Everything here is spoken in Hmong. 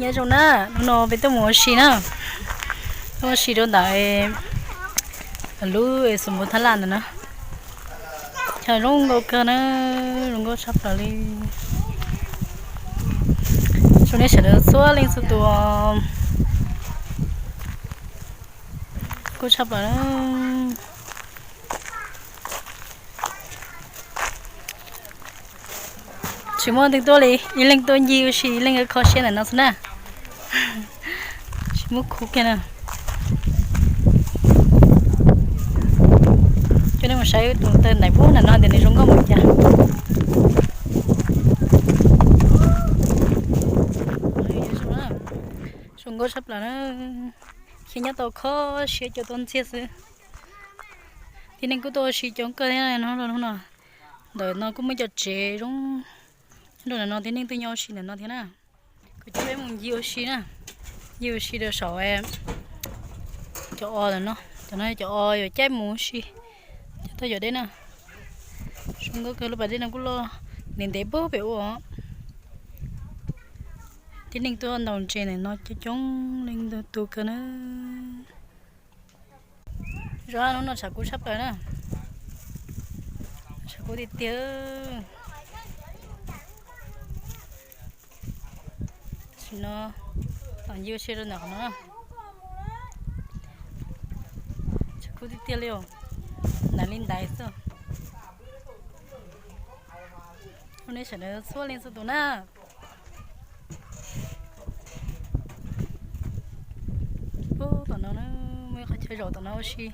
Nyob zoo na, hnub no peb tuaj mus ua si na, tuaj ua si rau ntawm lub xus npus thab laj ntawm no. Chaw zoo nkauj kawg na, zoo nkauj tshaj plaws li. Zoo nej sawv daws txhua leej txhua tus, kuj tshaj plaws na. Tsis muaj leej twg tuaj li, ib leeg tuaj ncig ua si, ib leeg kho siab ntawm no xwb na. Tsis muaj khub kiag na. Coj nej mus saib tus taw ntaiv vub ntawm no tias nws zoo nkauj npaum cas. Zoo nkauj tshaj plaws na. Khiav nyob tau kho siab cua tuaj ntxiag xwb. Tib neeg kuj tuaj ua si coob kawg thiab no los hnub no. Ntawm no kuj muaj cov tsev zoo nyob rau ntawm no, tib neeg tuaj nyob ua si ntawm no thiab na. Kuv coj peb mus ncig ua si na, ncig ua si rau saum cov o ntawm no, cov no cov o yuav caij mus ua si, cov toj yuav deb na. Zoo nkauj kawg, lub pas dej no kuj loj, ntev ntev puag pem ub os. Tib neeg tuaj ntaus ntses ntawm no coob coob leej ntau tus kawg na. Zoo, hnub no tshav kub tshaj plaws na, tshav kub tiag tiag. Tam sim no tos ncig ua si rau ntawm qhov no na, tshav kub tiag tiag li os, ntaiv li ntaiv xwb. Zoo nej sawv daws txhua leej txhua tus na. Puag tom no na, muaj ib qhov chaw zaum tom no ua si.